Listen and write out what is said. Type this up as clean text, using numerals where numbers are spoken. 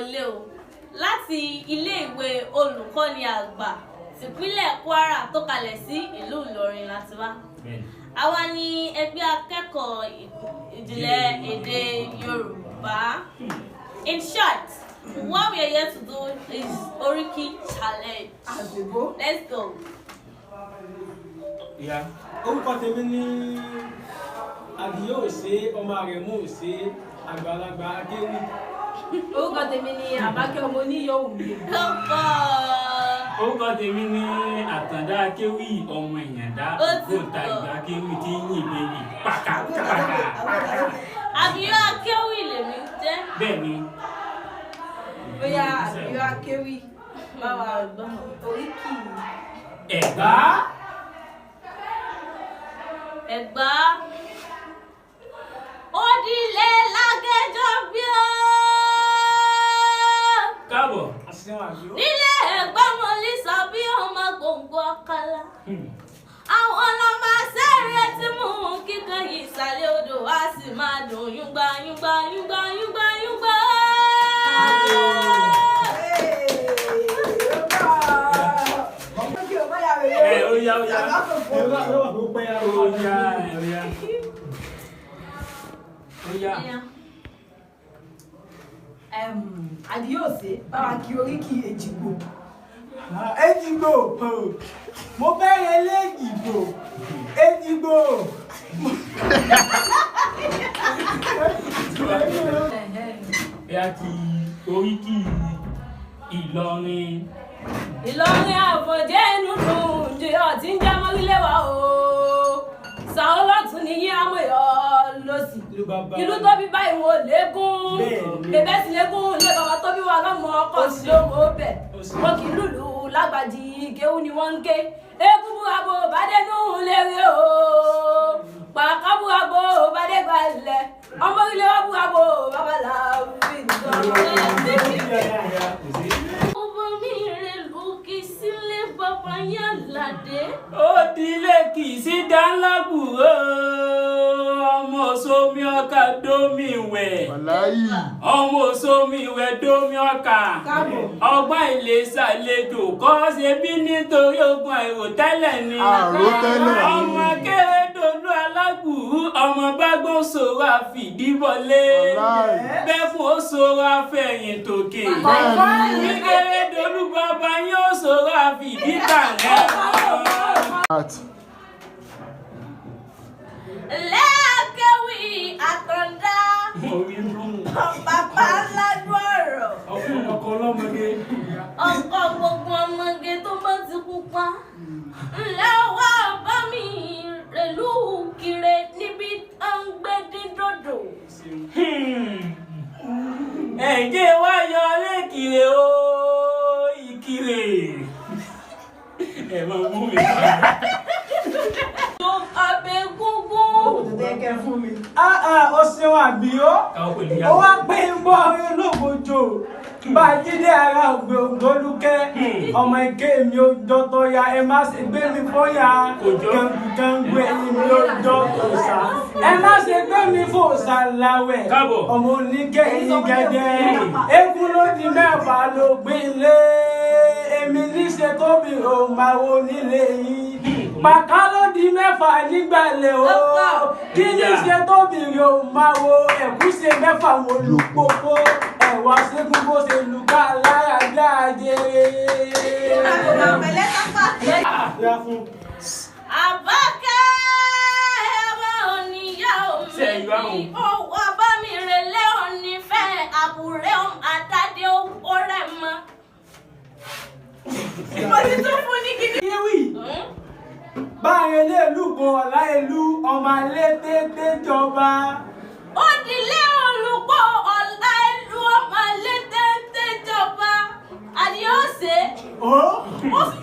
Ilé o. Láti iléèwé olùkọ́ni àgbà tìpínlẹ̀ Kwara tó kalẹ̀ sí ìlú Ìlọrin láti wá. Àwa ni ẹgbẹ́ akẹ́kọ̀ọ́ ìjìnlẹ̀ èdè Yorùbá. In short, what we are here to do is Oríkì challenge. Àgbègbó. Let's go. Ìyá. Orúkọ tèmi ní Àdìyó Òṣè, ọmọ Àrẹ̀mú Òṣè, àgbàlagbà akéwì. Orúkọ tèmi ni Àbákẹ́ ọmọ oníyọ̀wù mi. Kọ́kọ́. Orúkọ tèmi ní Àtàndá Akéwì, ọmọ Ìyàndá, Ó ti ògbóǹtarìgì akéwì tí ń yìn bèbí pàkà pàkà pàkà. Àbíyó akéwì lèmi jẹ́. Bẹ́ẹ̀ ni. Bóyá Àbíyọ́ Akéwì bá wa oríkì. Ẹ̀gbá. Ẹ̀gbá. Òdìlé lágẹjọ bí ó. Káàbọ̀. Àṣìṣe àbíó. Nílé Ẹ̀gbá mọ̀lísà bí ọmọ gbòǹgbò ọ̀kàlà. Àwọn ọlọ́mọ sẹ́rẹ̀ tí mú kíkan yìí ìsàlẹ̀ odò á sì máa dùn yúngbà yúngbà yúngbà yúngbà yúngbà. Ẹ ó yá, ó yá. Ó yá, ó yá. Ó yá. Àdìyó Òṣè bá wa kí oríkì Èjìgbò. Èjìgbò, mo bẹ̀rẹ̀ léjìgbò, Èjìgbò. Ẹ kí oríkì Ìlọrin. Ìlọrin àfọ̀njẹ́ inú dùn jẹ́ ọtí ń já mọ́rílẹ̀ wá o. Sàó lọ́tún ní yín amóyọ̀ lọ́sì. Ìlú tó bí báyìí wọn ò léegun. Bèbè sì léegun ilé bàbá tó bí wa lọ́mọ ọkọ̀ sí lóhùn ó bẹ̀. Wọn kì í lùlù lágbàjì, kéwú ni wọ́n ń ké. Eégún búrabò bàdénú lérè o. Pàkà búrabò bàdégbàlẹ̀. Ọmọ ilé wa búrabò babalá fi nìkan. Ọba mi rè lókè sílé bàbá yẹn ládé. Ó dilé kì í sí dáńlágbùrò, ọmọ sómi ọkà dómi wẹ̀, ọmọ sómi wẹ̀ dómi ọkà, ọgbọ́n ìlẹ̀ṣàlejò kọ́ ṣe bí nítorí ogun àìròtẹ́lẹ̀ ni. Àròtẹ́lẹ̀. Ọmọ Akérèdọ́lù alágbùrú, ọmọ gbágbọ́n sòrò àfìdíbọlé, bẹ́ẹ̀ fún ó sòrò àfẹ̀yìn tòkè, Akérèdọ́lù bàbá yóò sòrò àfìdítà lẹ́wọ̀n. Lẹ́ẹ̀kẹ́wì Àtàndá. Bàbá ńlá ọ̀rọ̀. Ọkọ ọlọ́mọge. Ọkọ gbogbo ọmọge tó bá ti pupa. Ńlẹ́ wá bá mi rèlú kiri níbi à ń gbé dídòdò. Ẹ̀jẹ̀ wá yọ lẹ́kìrè o, ìkìrè. Ẹ máa mú mi. Tó abẹ gúngún. Ó ṣeun àbíó. Káwọ́ pẹ̀lú Ó yàrá. wá pé ń bọ́ orí olóògbòjò. Bá a jíde ara ògbé ògbólúkẹ́. Ọmọ ike mi ò jọ tó ya, ẹ má ṣe gbé mi fóyà. Kò jọ. Kàngù ẹ̀yìn mi ò jọ tòṣà. Ẹ má ṣe gbé mi fòṣà láwẹ̀. Káàbọ̀. Ọmọ oníkẹ́ yìí gẹ́gẹ́. Eégún ló di mẹ́fà ló gbé ilé. Èmi níṣe tóbi ò máa wo nílé yìí. Pàká ló di mẹ́fà nígbàlẹ̀ o. Kí ní ṣe tóbi ò máa wo ẹ̀kúṣe mẹ́fà wo lù pópó. Ẹ̀wà ṣẹ́gun bó ṣe lù ká lára bí àjèrè. Yá fún. Àbákẹ́ ọmọ oníyàwó Ṣé ẹ yọ mi. àwọn? Ó wá bá mi relé onífẹ́ àbúrẹ́ àtàdé owó rẹ̀ mọ́. Mo ti tún fún ní kíní. Kíwì báyìí ilé ìlú kan ọ̀la ìlú ọmọ alẹ́ tètè jọba. Ó dilé olùkọ́ ọ̀la ìlú ọmọ létéńté jọba. Àdìó ṣe. Ó. Ó fi